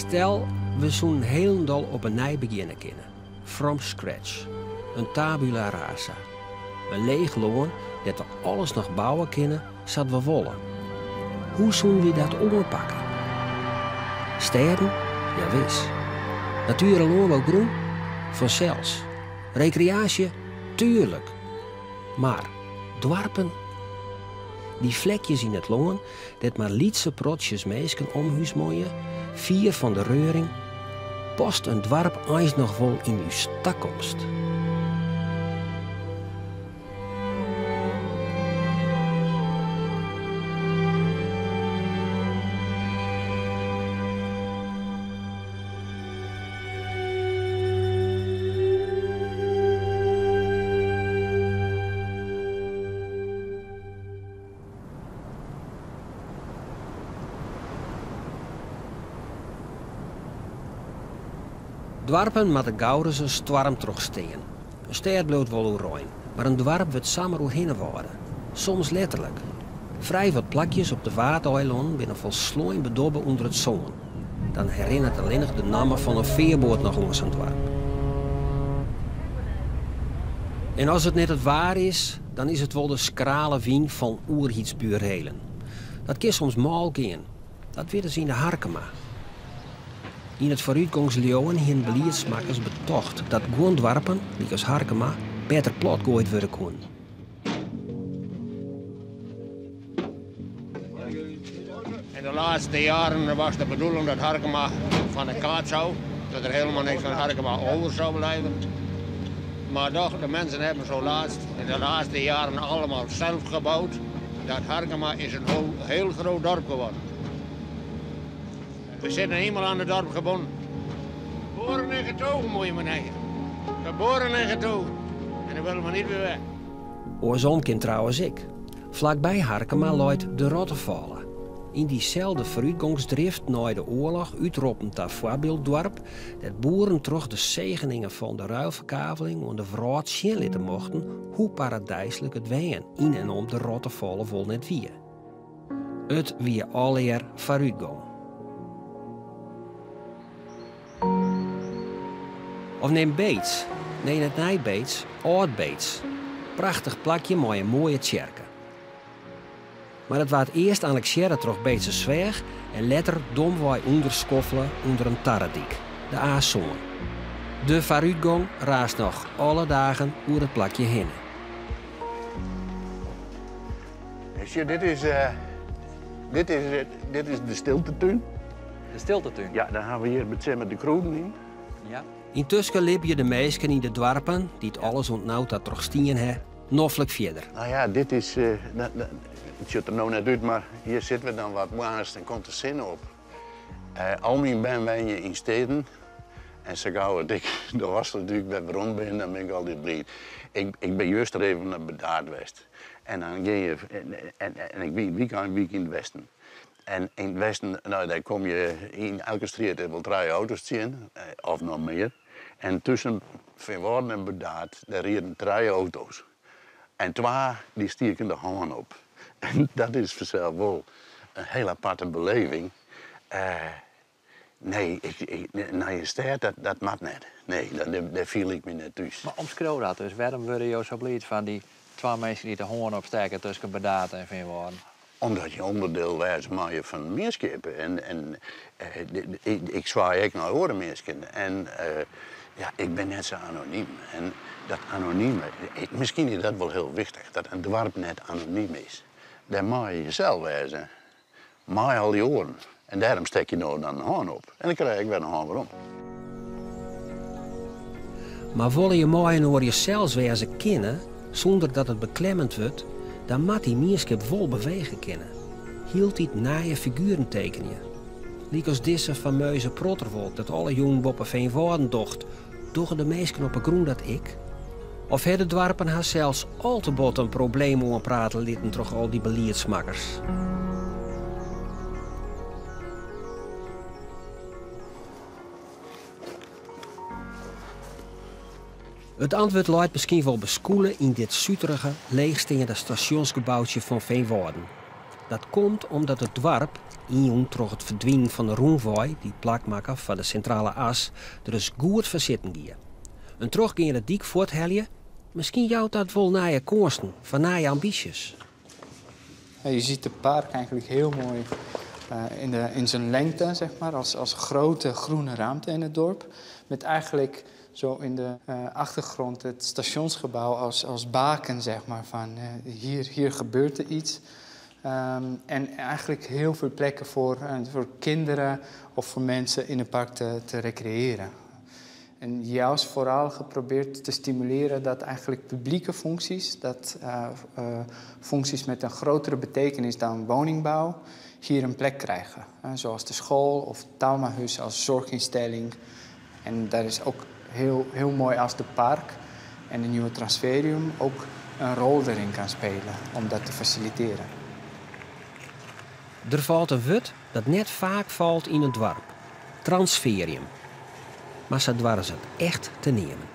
Stel, we soenen hielendal op 'e nij begjinne kinne. From scratch. In tabula rasa. In leech lân dêr't we alles noch bouwe kinne sa't we wolle. Hoe soenen wy dat oanpakke? Stêden? Jawis. Natuer en lânbougrûn? Fansels. Rekreaasje? Tuerlik. Mar doarpen? Dy flekjes yn it lân dêr't mar lytse protsjes minsken omhúsmanje, fier fan de reuring, past in doarp eins noch wol yn ús takomst? Doarpen moatte gauris in stoarm trochstean. In stêd bliuwt wol oerein, mar in doarp wurdt samar oerhinne wâde. Soms letterlik. Frij wat plakjes op de Waadeilannen binne folslein bedobbe ûnder it sân. Dan herinnert allinnich de namme fan in fearboat noch oan sa'n doarp. En as it net it waar is, dan is it wol de skrale wyn fan oerheidsburelen. Dat kin soms mâl gean. Dat witte se yn de Harkema. Yn it foarútgongsleauwen hienen beliedsmakkers betocht dat guon doarpen, lykas Harkema, better platgoaid wurde koenen. In de laatste jaren was de bedoeling dat Harkema van de kaart zou, dat er helemaal niks van Harkema over zou blijven. Maar toch, de mensen hebben zo laatst, in de laatste jaren allemaal zelf gebouwd. Dat Harkema is een heel groot dorp geworden. We zitten helemaal aan het dorp gebonden. Geboren en getogen, mooie meneer. Geboren en getogen. En dan willen we niet meer weg. Oarsom kin trouwens ek. Flakby Harkema leit de Rottefalle. Yn dyselde foarútgongsdrift nei de oarloch útroppen ta foarbylddoarp, dêr't boeren troch de segeningen fan de ruilferkaveling oan de wrâld sjen litte mochten hoe paradyslik it wenjen yn en om de Rottefalle wol net wie. It wie allegear foarútgong. Of nim Beets. Nee, net Nij Beets, âld Beets. Prachtich plakje mei in moaie tsjerke. Mar it waard earst anneksearre troch Beetstersweach en letter domwei ûnderskoffele ûnder in tarredyk, de A sân. De foarútgong raast noch alle dagen oer it plakje hinne. Sjoch, dit is, dit is, dit is de stiltetún. De stiltetún? Ja, dan ha we hjir met de krûden yn. Yntusken libje de minsken yn de doarpen, dy't alles oant no ta trochstien ha, noflik fierder. Nou ja, dit is, it sjocht der no net út, mar hjir sitte we dan wat moarns en komt de sinne op. Al myn bern wenje yn steden en sa gau as ik de Ofslútdyk wer werom bin, dan bin ik altyd bliid. Ik bin juster even nei Burdaard west en dan gean je, en ik wie in wykein wie ik yn it westen. En yn it westen, nou, dêr komme je yn elke strjitte wol trije auto's tsjin, of noch mear. En tusken Feanwâlden en Burdaard, dêr rieden trije auto's. En twa dy stieken de hân op. En dat is fansels wol in hiel aparte beleving. Nee, nei in stêd, dat moat net. Nee, dêr fiel ik my net thús. Mar omskriuw dat dus. Wêrom wurde jo sa bliid fan dy twa minsken dy't de hân opstekke tusken Burdaard en Feanwâlden? Omdat je ûnderdiel wêze meie fan de mienskip. En ik swaai ek nei oare minsken. En ja, ik bin net sa anonym. En dat anonime, miskien is dat wol hiel wichtich, dat in doarp net anonym is. Dêr meie je jesels wêze, mei al dy oaren. En dêrom stek je no dan in hân op. En dan krij ik wer in hân werom. Mar wolle je mei-inoar jesels wêze kinne, sûnder dat it beklemmend wurdt, dan moat dy mienskip wol bewege kinne. Hieltyd nije figueren tekenje. Lykas dizze fameuze protterwolk dat alle jûnen boppe Feanwâlden docht, dogge de minsken op 'e grûn dat ek? Of ha de doarpen harsels al te bot in probleem oanprate litten troch al dy beliedsmakkers? It antwurd leit miskien wol beskûle yn dit suterige, leechsteande stasjonsgeboutsje fan Feanwâlden. Dat komt omdat it doarp, ynjûn troch it ferdwinen fan de rûnwei dy't plak makke foar de Sintrale As, der ris goed foar sitten gie. In trochgeande dyk fuorthelje, miskien jout dat wol nije kânsen foar nije ambysjes. Je ziet het park eigenlijk heel mooi in zijn lengte, zeg maar, als grote groene ruimte in het dorp. Met eigenlijk zo in de achtergrond het stationsgebouw als baken, zeg maar, van hier gebeurt er iets. En eigenlijk heel veel plekken voor kinderen of voor mensen in het park te recreëren. En juist vooral geprobeerd te stimuleren dat eigenlijk publieke functies, dat functies met een grotere betekenis dan woningbouw, hier een plek krijgen. Zoals de school of Talmahuis als zorginstelling. En daar is ook heel, heel mooi als de park en de nieuwe transferium ook een rol erin kan spelen om dat te faciliteren. Der falt in wurd dat net faak falt yn in doarp. Transferium. Mar sa doare se it echt te neamen.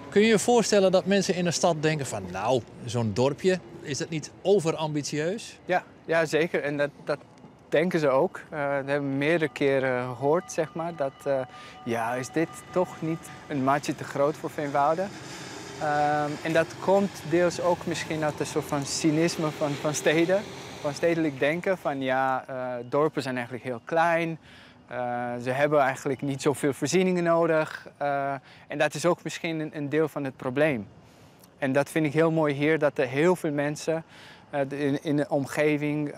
Kun je je voorstellen dat mensen in de stad denken van, nou, zo'n dorpje, is dat niet overambitieus? Ja, ja, zeker. En dat denken ze ook. Dat hebben we meerdere keren gehoord, zeg maar. Dat, ja, is dit toch niet een maatje te groot voor Veenwouden? En dat komt deels ook misschien uit een soort van cynisme van steden. Van stedelijk denken, van ja, dorpen zijn eigenlijk heel klein. Ze hebben eigenlijk niet zoveel voorzieningen nodig. En dat is ook misschien een deel van het probleem. En dat vind ik heel mooi hier, dat er heel veel mensen in de omgeving,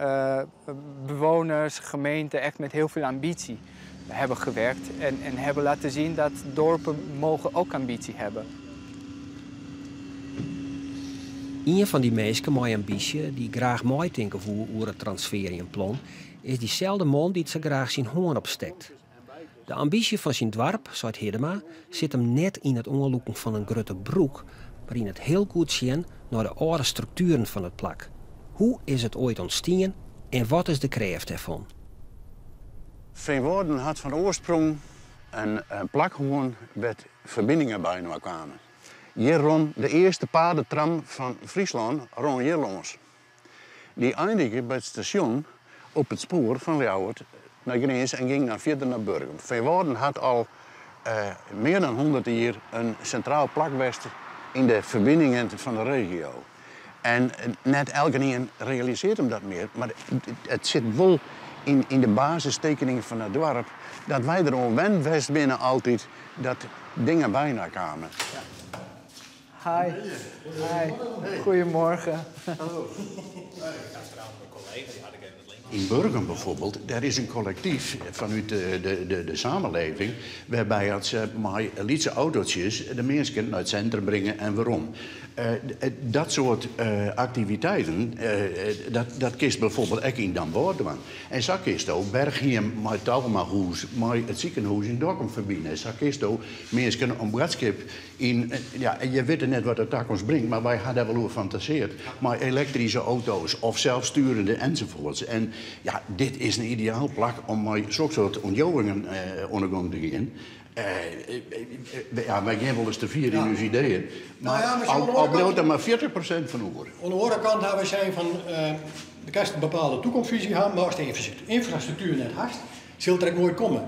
bewoners, gemeenten, echt met heel veel ambitie hebben gewerkt. En hebben laten zien dat dorpen mogen ook ambitie hebben. Een van die mensen met ambitie die graag meedenken voor oer het transferiumplan, is diezelfde man die het zo graag zijn hoorn opsteekt. De ambitie van zijn dorp, zei Hiddema, zit hem net in het oanlûken van een grote broek, maar in het heel goed zien naar de oude structuren van het plak. Hoe is het ooit ontstaan en wat is de kracht ervan? Veenwouden had van oorsprong een plakhoorn met verbindingen bij elkaar kwamen. Hier rond de eerste paardentram van Friesland, rond hier langs. Die eindigde bij het station op het spoor van Ljouwert naar Grins en ging dan verder naar Burgum. Veenwouden had al meer dan 100 jaar een centraal plakwest in de verbindingen van de regio. En net elke realiseert hem dat meer, maar het zit wel in de basistekening van het dorp dat wij er onwend west binnen altijd dat dingen bijna kwamen. Ja. Hi. Hi. Goedemorgen. Hallo. In Burgum bijvoorbeeld, daar is een collectief vanuit de samenleving waarbij dat ze met lietse autootjes de mensen naar het centrum brengen en waarom. Dat soort activiteiten, dat kist bijvoorbeeld ook in Damwâld. En zo kist ook Bergheim met Talmahuis, met het ziekenhuis in Dokkum verbinden. Zo kist ook mensen een boodschap in, ja, je weet net wat de toekomst brengt, maar wij hadden wel over fantaseerd. Maar elektrische auto's of zelfsturende enzovoorts. En ja, dit is een ideaal plak om met zulke soort ontjouwingen ondergang te gaan. Ja, wij gaan wel eens te vier in onze ideeën. Maar, Nou ja, maar al aan de blijft andere er maar 40% van over. Aan de andere kant hebben we zijn van, de kast een bepaalde toekomstvisie hebben, maar als de infrastructuur net hast, zult er ook nooit komen.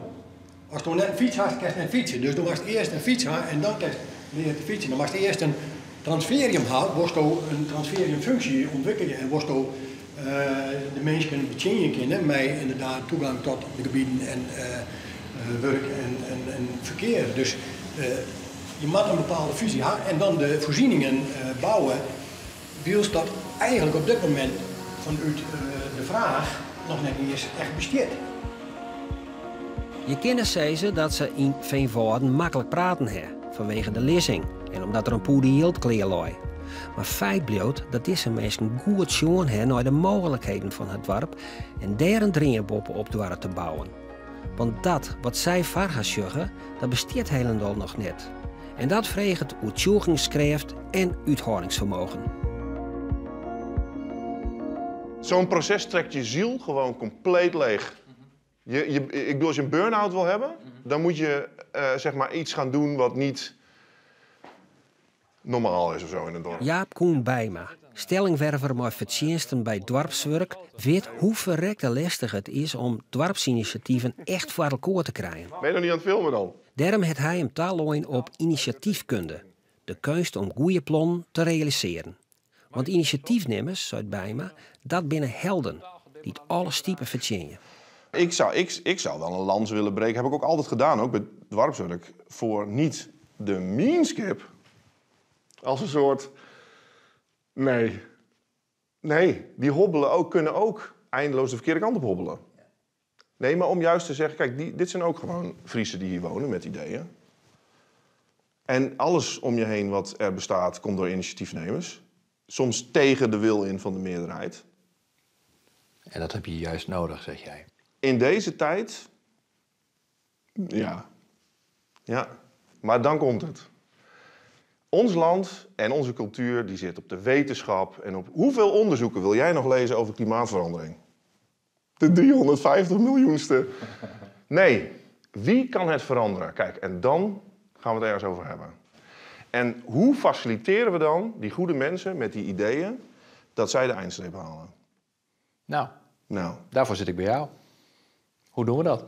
Als je net een fiets hast, kan je net fietsen. Dus dan was het eerst een fiets hebben en dan kan je leren te fietsen. Dan was het eerst een transferium hebben, worst je een transferiumfunctie ontwikkelen en worst je de mensen kunnen bedienen kunnen met inderdaad toegang tot de gebieden en werk en verkeer. Dus je moet een bepaalde visie hebben en dan de voorzieningen bouwen, wiels dat eigenlijk op dit moment vanuit de vraag nog net niet eens echt besteedt. Je kennis zei ze dat ze in Veenwouden makkelijk praten hebben vanwege de lezing en omdat er een poeder jild kleer lag. Maar feit blijft dat deze mensen goed zien hebben naar de mogelijkheden van het dorp en daar een dringenboppen op dwaren te bouwen. Want dat wat zij varga sjuggen, dat besteedt helemaal nog net. En dat vreegt het oertjoegingskracht en uithoudingsvermogen. Zo'n proces trekt je ziel gewoon compleet leeg. Als je een burn-out wil hebben, dan moet je iets gaan doen wat niet normaal is of zo in het dorp. Jaap Koen Bijma, stellingwerver mei fertsjinsten by doarpswurk, wit hoe ferrekte lestich it is om doarpsinisjativen echt foar elkoar te krijen. Ben je nog niet aan het filmen dan? Dêrom hat hy him talein op inisjatyfkunde, de keunst om goede plannen te realisearjen. Want inisjatyfnimmers, seit Bijma, dat binne helden dy't alle stipe fertsjinje. Ik zou wel een lans willen breken, heb ik ook altijd gedaan, ook bij Doarpswurk, voor niet de mienskip als een soort... Nee. Nee, die hobbelen ook, kunnen ook eindeloos de verkeerde kant op hobbelen. Nee, maar om juist te zeggen, kijk, dit zijn ook gewoon Friesen die hier wonen met ideeën. En alles om je heen wat er bestaat, komt door initiatiefnemers. Soms tegen de wil in van de meerderheid. En dat heb je juist nodig, zeg jij. In deze tijd, ja. Ja, maar dan komt het. Ons land en onze cultuur die zit op de wetenschap en op... Hoeveel onderzoeken wil jij nog lezen over klimaatverandering? De 350 miljoenste. Nee, wie kan het veranderen? Kijk, en dan gaan we het ergens over hebben. En hoe faciliteren we dan die goede mensen met die ideeën dat zij de eindstreep halen? Daarvoor zit ik bij jou. Hoe doen we dat?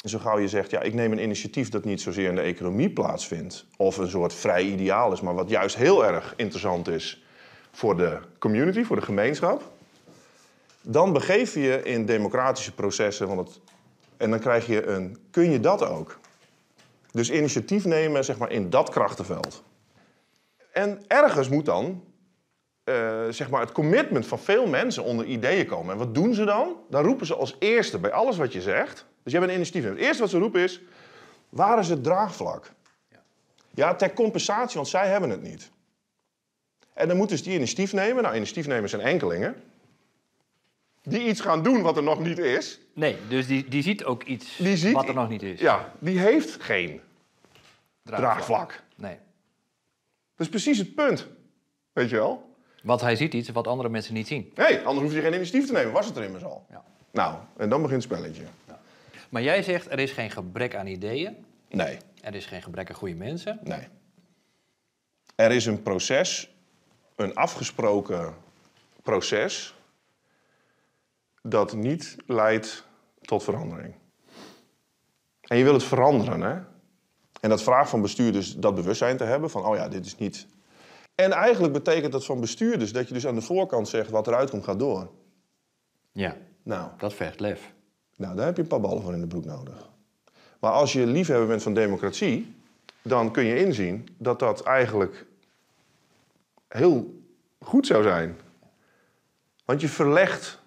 Zo gauw je zegt, ja, ik neem een initiatief dat niet zozeer in de economie plaatsvindt of een soort vrij ideaal is, maar wat juist heel erg interessant is voor de community, voor de gemeenschap, dan begeef je je in democratische processen, en dan krijg je een, kun je dat ook? Dus initiatief nemen, in dat krachtenveld. En ergens moet dan het commitment van veel mensen onder ideeën komen. En wat doen ze dan? Dan roepen ze als eerste bij alles wat je zegt. Dus jij bent een initiatief. Het eerste wat ze roepen is, waar is het draagvlak? Ja, ter compensatie, want zij hebben het niet. En dan moeten ze die initiatief nemen. Nou, initiatiefnemers zijn enkelingen. Die iets gaan doen wat er nog niet is. Nee, dus die ziet ook iets Die ziet wat er nog niet is. Ja, die heeft geen Draagvlak. draagvlak. Nee. Dat is precies het punt. Weet je wel? Want hij ziet iets wat andere mensen niet zien. Nee, anders hoef je geen initiatief te nemen. Was het er immers al. En dan begint het spelletje. Maar jij zegt, er is geen gebrek aan ideeën. Nee. Er is geen gebrek aan goede mensen. Nee. Er is een proces, een afgesproken proces, dat niet leidt tot verandering. En je wil het veranderen, hè? En dat vraagt van bestuurders dat bewustzijn te hebben van, oh ja, dit is niet... En eigenlijk betekent dat van bestuurders dat je dus aan de voorkant zegt wat eruit komt, gaat door. Ja, dat vergt lef. Daar heb je een paar ballen voor in de broek nodig. Maar als je liefhebber bent van democratie, dan kun je inzien dat dat eigenlijk heel goed zou zijn. Want je verlegt...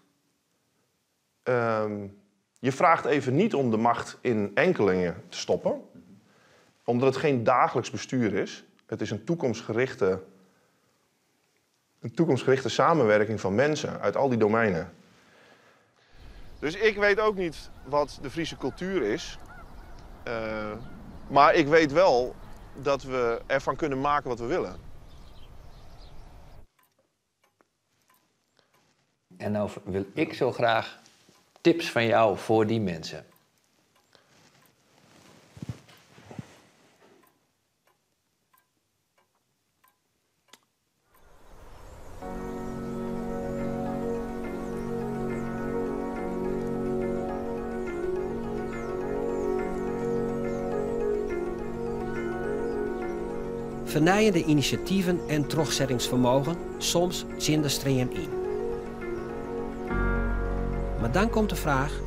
je vraagt even niet om de macht in enkelingen te stoppen. Omdat het geen dagelijks bestuur is. Het is een toekomstgerichte samenwerking van mensen uit al die domeinen. Dus ik weet ook niet wat de Friese cultuur is. Maar ik weet wel dat we ervan kunnen maken wat we willen. En nou wil ik zo graag tips van jou voor die mensen. Vernijende initiatieven en terugzettingsvermogen, soms zin de stream in. Maar dan komt de vraag,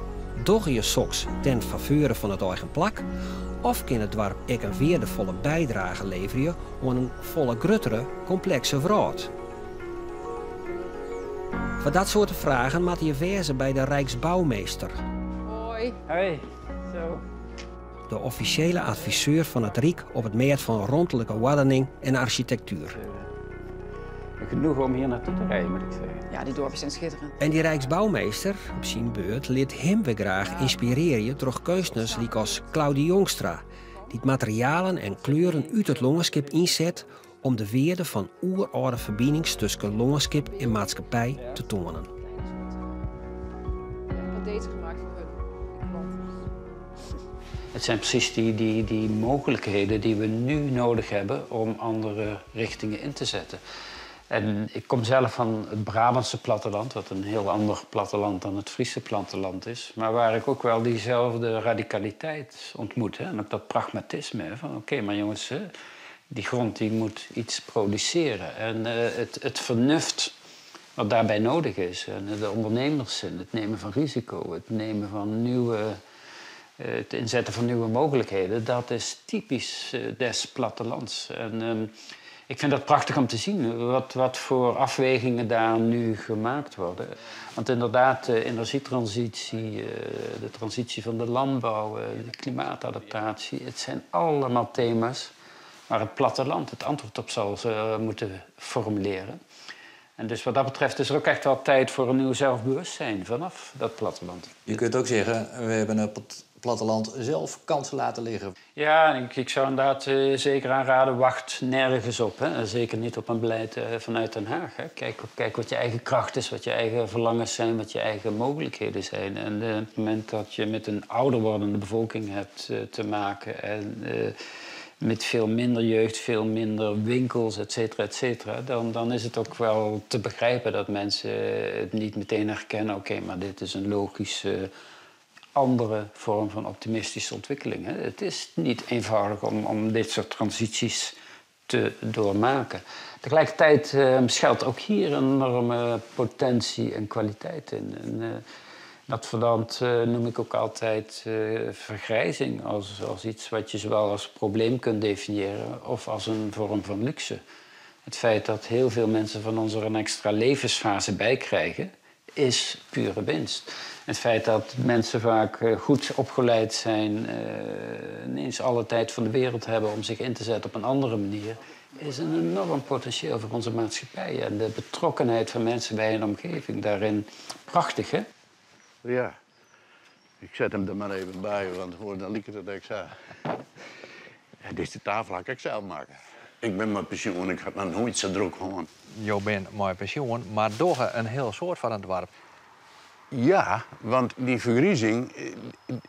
dogge je soks ten faveur van het eigen plak, of kan het dorp ek een waardevolle bijdrage leveren aan een volle gruttere, complexe wrâld? Voor dat soort vragen moet je wezen bij de Rijksbouwmeester. Hoi. Hoi. Zo. De officiële adviseur van het Rijk op het gebied van rondelijke ordening en architectuur. Genoeg om hier naartoe te rijden, moet ik zeggen. Ja, die dorpen zijn schitterend. En die Rijksbouwmeester, op zijn beurt, liet hem weer graag inspireren door kunstenaars als Claudy Jongstra, die het materialen en kleuren uit het longenschip inzet om de weerde van oeroude verbindings tussen longenschip en maatschappij te tonen. Ik had deze gemaakt voor hun. Het zijn precies die, die, die mogelijkheden die we nu nodig hebben om andere richtingen in te zetten. En ik kom zelf van het Brabantse platteland, wat een heel ander platteland dan het Friese platteland is. Maar waar ik ook wel diezelfde radicaliteit ontmoet. Hè? En ook dat pragmatisme. Hè? Van oké, maar jongens, hè, die grond die moet iets produceren. En het, het vernuft wat daarbij nodig is. En de ondernemerszin, het nemen van risico, het nemen van nieuwe het inzetten van nieuwe mogelijkheden, dat is typisch des plattelands. En ik vind dat prachtig om te zien, wat, wat voor afwegingen daar nu gemaakt worden. Want inderdaad, de energietransitie, de transitie van de landbouw, de klimaatadaptatie, het zijn allemaal thema's waar het platteland het antwoord op zal moeten formuleren. En dus wat dat betreft is er ook echt wel tijd voor een nieuw zelfbewustzijn vanaf dat platteland. Je kunt ook zeggen, we hebben op het platteland zelf kansen laten liggen. Ja, ik, ik zou inderdaad zeker aanraden, wacht nergens op. Hè. Zeker niet op een beleid vanuit Den Haag. Hè. Kijk, kijk wat je eigen kracht is, wat je eigen verlangens zijn, wat je eigen mogelijkheden zijn. En op het moment dat je met een ouder wordende bevolking hebt te maken en met veel minder jeugd, veel minder winkels, et cetera, et cetera, dan, dan is het ook wel te begrijpen dat mensen het niet meteen herkennen. Oké, maar dit is een logische andere vorm van optimistische ontwikkeling. Hè. Het is niet eenvoudig om, om dit soort transities te doormaken. Tegelijkertijd schuilt ook hier een enorme potentie en kwaliteit in. En, dat verband noem ik ook altijd vergrijzing als, als iets wat je zowel als probleem kunt definiëren of als een vorm van luxe. Het feit dat heel veel mensen van ons er een extra levensfase bij krijgen, is pure winst. Het feit dat mensen vaak goed opgeleid zijn, ineens alle tijd van de wereld hebben om zich in te zetten op een andere manier, is een enorm potentieel voor onze maatschappij. En de betrokkenheid van mensen bij hun omgeving daarin, prachtig hè? Ja, ik zet hem er maar even bij, want hoor, dan liep het dat ik zei. Ja, deze tafel had ik zelf maken. Ik ben met pensioen, ik had nog nooit zo druk gehad. Jo bent mei pensioen, mar dogge in hiel soad foar it doarp. Ja, want dy fergrizing,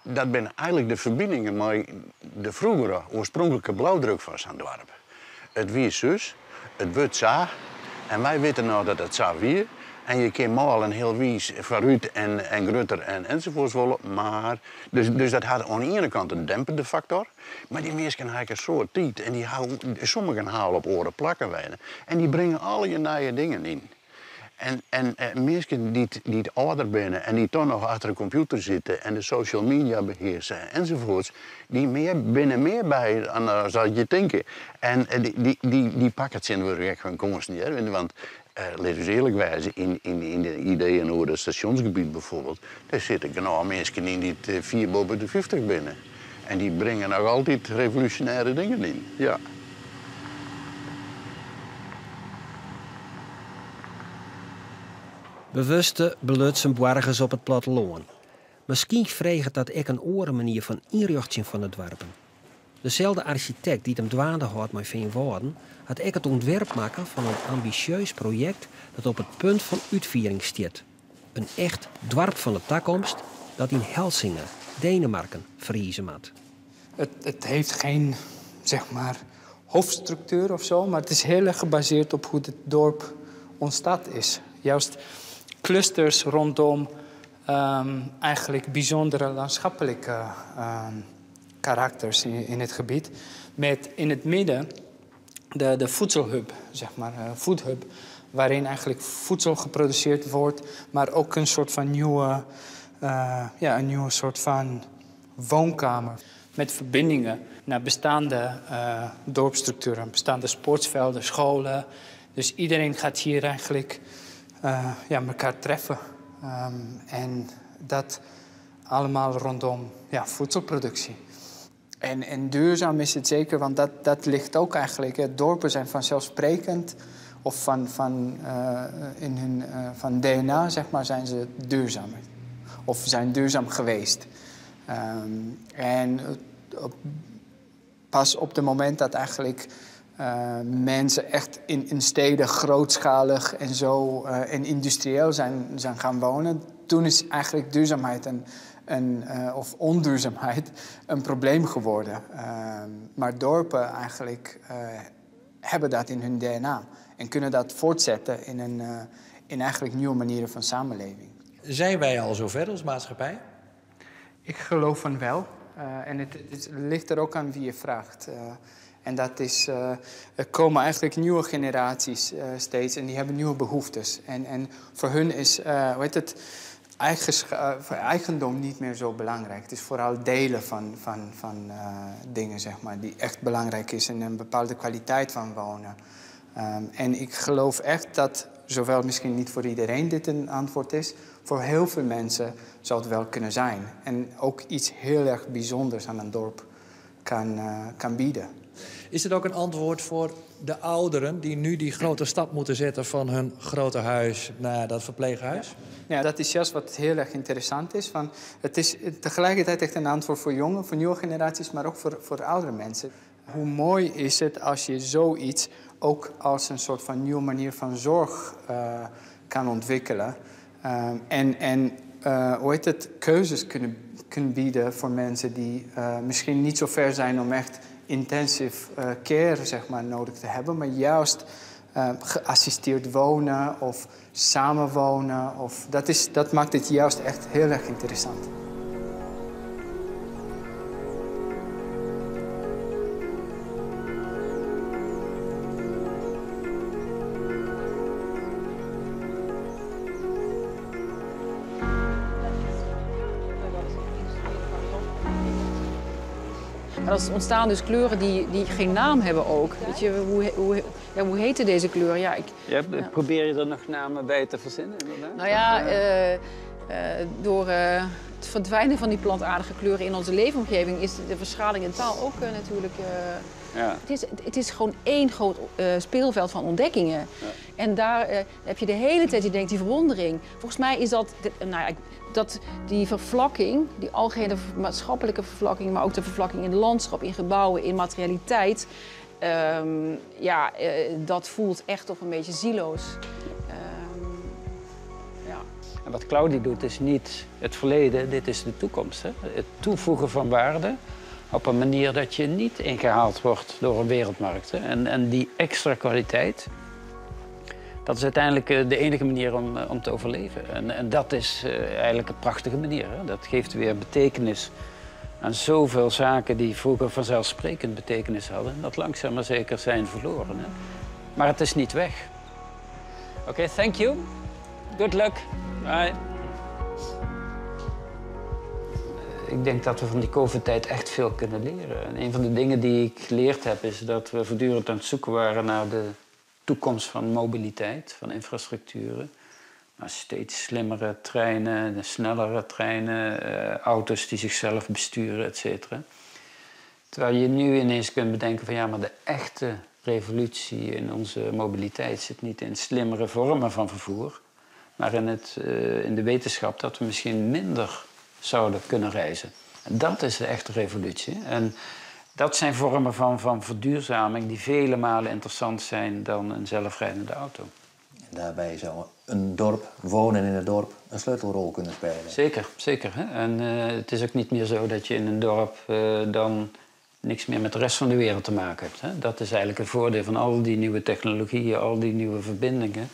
dat binne eigenlik de ferbiningen mei de froegere, oarspronklike blaudruk fan sa'n doarp. It wie sus, it wurdt sa, en wy witte no dat it sa wie. En je kin mâl en hiel wiis foarút en, en grutter en ensafuorts wolle, mar... Dus, dus dat hat oan de iene kant in dempende faktor, mar dy minsken ha ek in soad tiid en dy sommigen ha al op oare plakken wenne en dy bringe allegear nije dingen yn. En, en minsken dy't, dy't âlder binne en dy't dochs noch achter de kompjûter sitte en de social media behearse ensafuorts, dy mear, binne mear by as dat je tinke. En dy, dy, dy, dy pakke tsjintwurdich ek fan kânsen, hear. Want lit ús earlik wêze, yn, yn, yn de ideeën oer it stasjonsgebiet byfoarbyld, dêr sitte genôch minsken yn dy't fier boppe de 50 binne. En dy bringe noch altyd revolúsjonêre dingen yn. Ja. Bewuste, belutsen boargers op it plattelân. Miskien freget dat ek in oare manier fan ynrjochtsjen fan de doarpen. Deselde arsjitekt dy't him dwaande hâldt mei Feanwâlden hat ek it ûntwerp makke fan in ambisjeus projekt dat op it punt fan útfiering stiet. In echt doarp fan de takomst dat yn Helsinge, Denemarken, ferrize moat. Het, het heeft geen, zeg maar, hoofdstructuur of zo, maar het is heel erg gebaseerd op hoe het dorp ontstaan is. Juist clusters rondom eigenlijk bijzondere landschappelijke karakters in, in het gebied. Met in het midden de, de voedselhub, zeg maar, foodhub, waarin eigenlijk voedsel geproduceerd wordt, maar ook een soort van nieuwe, ja, een nieuwe soort van woonkamer. Met verbindingen naar bestaande dorpsstructuren, bestaande sportvelden, scholen. Dus iedereen gaat hier eigenlijk ja, elkaar treffen. En dat allemaal rondom, ja, voedselproductie. En, en duurzaam is het zeker, want dat, dat ligt ook eigenlijk. Hè. Dorpen zijn vanzelfsprekend, of van, van, in hun van DNA, zeg maar, zijn ze duurzaam. Of zijn duurzaam geweest. En op, pas op het moment dat eigenlijk mensen echt in, in steden grootschalig en zo en industrieel zijn, zijn gaan wonen, toen is eigenlijk duurzaamheid een, een, of onduurzaamheid een probleem geworden. Maar dorpen eigenlijk hebben dat in hun DNA en kunnen dat voortzetten in eigenlijk nieuwe manieren van samenleving. Zijn wij al zover als maatschappij? Ik geloof van wel. En het ligt er ook aan wie je vraagt. En dat is, er komen eigenlijk nieuwe generaties steeds en die hebben nieuwe behoeftes. En voor hun is, hoe heet het, eigendom niet meer zo belangrijk. Het is vooral delen van dingen, zeg maar, die echt belangrijk is en een bepaalde kwaliteit van wonen. En ik geloof echt dat, zowel misschien niet voor iedereen dit een antwoord is, voor heel veel mensen zou het wel kunnen zijn. En ook iets heel erg bijzonders aan een dorp kan bieden. Is het ook een antwoord voor de ouderen die nu die grote stap moeten zetten van hun grote huis naar dat verpleeghuis? Ja, dat is juist wat heel erg interessant is. Van, het is tegelijkertijd echt een antwoord voor jongen, voor nieuwe generaties, maar ook voor oudere mensen. Hoe mooi is het als je zoiets ook als een soort van nieuwe manier van zorg kan ontwikkelen. En hoe heet het, keuzes kunnen bieden voor mensen die misschien niet zo ver zijn om echt intensive care, zeg maar, nodig te hebben, maar juist geassisteerd wonen of samenwonen. Of, dat maakt het juist echt heel erg interessant. Maar er ontstaan dus kleuren die geen naam hebben ook. Weet je, ja, hoe heten deze kleuren? Ja, ik, Ja, probeer je er nog namen bij te verzinnen, inderdaad? Nou ja, door het verdwijnen van die plantaardige kleuren in onze leefomgeving is de verschraling in taal ook natuurlijk. Het is gewoon één groot speelveld van ontdekkingen. En daar heb je de hele tijd, je denkt, die verwondering. Volgens mij is dat, de, nou ja, dat die vervlakking, die algehele maatschappelijke vervlakking, maar ook de vervlakking in het landschap, in gebouwen, in materialiteit, dat voelt echt toch een beetje zieloos. En wat Claudie doet is niet het verleden, dit is de toekomst. Hè? Het toevoegen van waarde op een manier dat je niet ingehaald wordt door een wereldmarkt. Hè? En die extra kwaliteit, dat is uiteindelijk de enige manier om te overleven. En dat is eigenlijk een prachtige manier. Hè? Dat geeft weer betekenis aan zoveel zaken die vroeger vanzelfsprekend betekenis hadden. En dat langzaam maar zeker zijn verloren. Hè? Maar het is niet weg. Oké, thank you. Good luck. Bye. Ik denk dat we van die COVID-tijd echt veel kunnen leren. En een van de dingen die ik geleerd heb is dat we voortdurend aan het zoeken waren naar de toekomst van mobiliteit, van infrastructuren. Maar steeds slimmere treinen, snellere treinen, auto's die zichzelf besturen, et cetera. Terwijl je nu ineens kunt bedenken van ja, maar de echte revolutie in onze mobiliteit zit niet in slimmere vormen van vervoer, maar in de wetenschap dat we misschien minder zouden kunnen reizen. En dat is de echte revolutie. En dat zijn vormen van verduurzaming die vele malen interessant zijn dan een zelfrijdende auto. En daarbij zou een dorp, wonen in het dorp, een sleutelrol kunnen spelen. Zeker, zeker. Hè? En het is ook niet meer zo dat je in een dorp dan niks meer met de rest van de wereld te maken hebt. Hè? Dat is eigenlijk het voordeel van al die nieuwe technologieën, al die nieuwe verbindingen.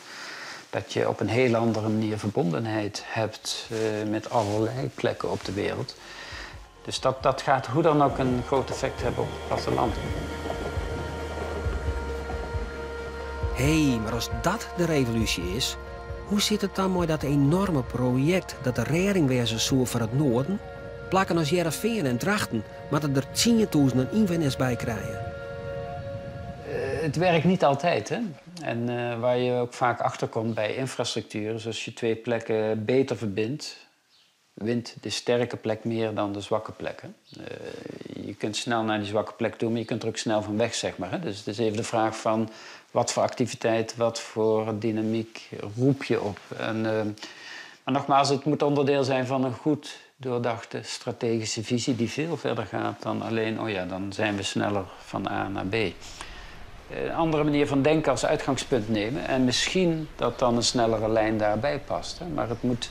Dat je op een heel andere manier verbondenheid hebt met allerlei plekken op de wereld. Dus dat gaat hoe dan ook een groot effect hebben op het platteland. Hé, maar als dat de revolutie is, hoe zit het dan met dat enorme project dat de rêding wêze soe foar it Noarden? Plakken as Hearrenfean en Drachten, moatte der tsientûzenen ynwenners by krije. Het werkt niet altijd, hè? En waar je ook vaak achter komt bij infrastructuur, is als je twee plekken beter verbindt, wint de sterke plek meer dan de zwakke plekken. Je kunt snel naar die zwakke plek toe, maar je kunt er ook snel van weg, zeg maar, hè? Dus het is even de vraag van wat voor activiteit, wat voor dynamiek roep je op. Maar nogmaals, het moet onderdeel zijn van een goed doordachte strategische visie die veel verder gaat dan alleen, oh ja, dan zijn we sneller van A naar B. Een andere manier van denken als uitgangspunt nemen en misschien dat dan een snellere lijn daarbij past. Hè? Maar het moet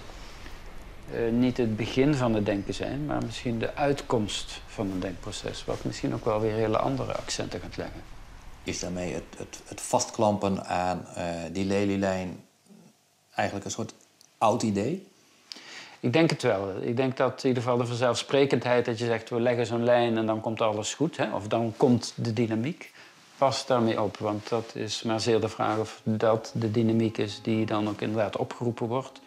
niet het begin van het denken zijn, maar misschien de uitkomst van een denkproces, wat misschien ook wel weer hele andere accenten gaat leggen. Is daarmee het vastklampen aan die Lelylijn eigenlijk een soort oud idee? Ik denk het wel. Ik denk dat in ieder geval de vanzelfsprekendheid dat je zegt we leggen zo'n lijn en dan komt alles goed, hè? Of dan komt de dynamiek. Pas daarmee op, want dat is maar zeer de vraag of dat de dynamiek is die dan ook inderdaad opgeroepen wordt.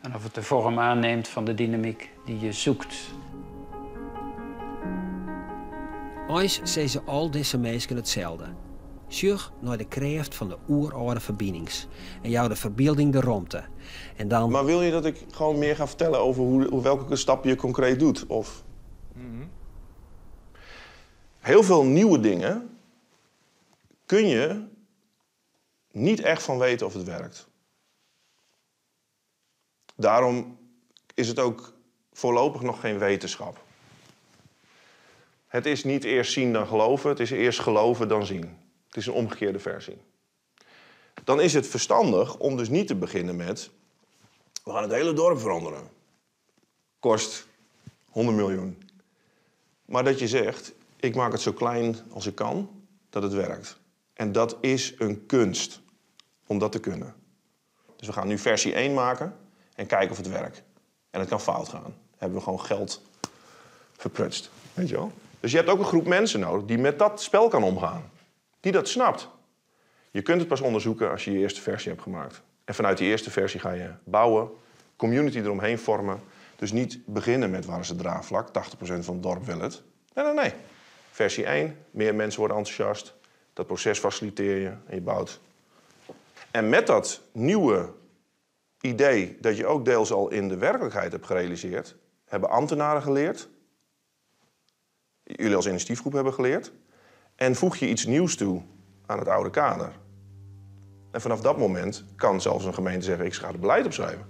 En of het de vorm aanneemt van de dynamiek die je zoekt. Eins sizze al dizze minsken itselde. Sjoch nei de krêft fan de oerâlde ferbinings en jou de ferbylding de romte. En dan... Maar wil je dat ik gewoon meer ga vertellen over welke stap je concreet doet? Of... Heel veel nieuwe dingen kun je niet echt van weten of het werkt. Daarom is het ook voorlopig nog geen wetenschap. Het is niet eerst zien dan geloven, het is eerst geloven dan zien. Het is een omgekeerde versie. Dan is het verstandig om dus niet te beginnen met... we gaan het hele dorp veranderen. Kost 100 miljoen. Maar dat je zegt, ik maak het zo klein als ik kan, dat het werkt. En dat is een kunst om dat te kunnen. Dus we gaan nu versie 1 maken en kijken of het werkt. En het kan fout gaan. Dan hebben we gewoon geld verprutst. Weet je wel? Dus je hebt ook een groep mensen nodig die met dat spel kan omgaan. Die dat snapt. Je kunt het pas onderzoeken als je je eerste versie hebt gemaakt. En vanuit die eerste versie ga je bouwen, community eromheen vormen. Dus niet beginnen met waar is het draagvlak, 80% van het dorp wil het. Nee, nee, nee. Versie 1, meer mensen worden enthousiast. Dat proces faciliteer je en je bouwt. En met dat nieuwe idee dat je ook deels al in de werkelijkheid hebt gerealiseerd, hebben ambtenaren geleerd, jullie als initiatiefgroep hebben geleerd, en voeg je iets nieuws toe aan het oude kader. En vanaf dat moment kan zelfs een gemeente zeggen, ik ga het beleid opschrijven.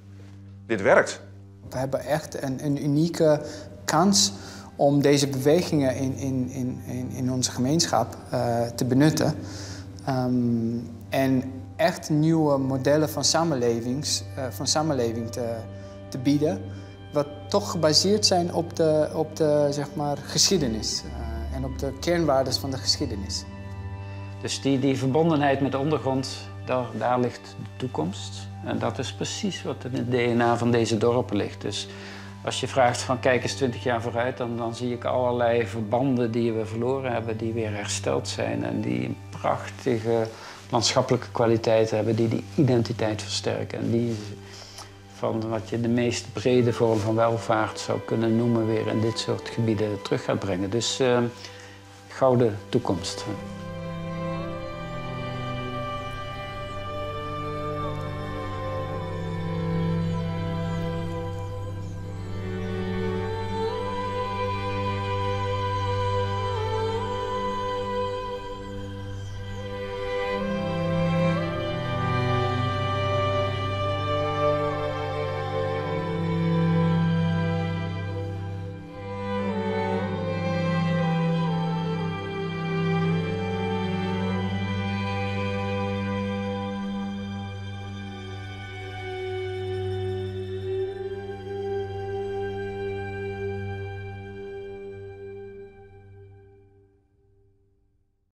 Dit werkt. We hebben echt een unieke kans om deze bewegingen in onze gemeenschap te benutten. En echt nieuwe modellen van samenleving te bieden, wat toch gebaseerd zijn op de geschiedenis en op de kernwaarden van de geschiedenis. Dus die verbondenheid met de ondergrond, daar ligt de toekomst. En dat is precies wat in het DNA van deze dorpen ligt. Dus als je vraagt van kijk eens 20 jaar vooruit, dan zie ik allerlei verbanden die we verloren hebben, die weer hersteld zijn en die een prachtige landschappelijke kwaliteit hebben, die die identiteit versterken. En die van wat je de meest brede vorm van welvaart zou kunnen noemen, weer in dit soort gebieden terug gaat brengen. Dus gouden toekomst.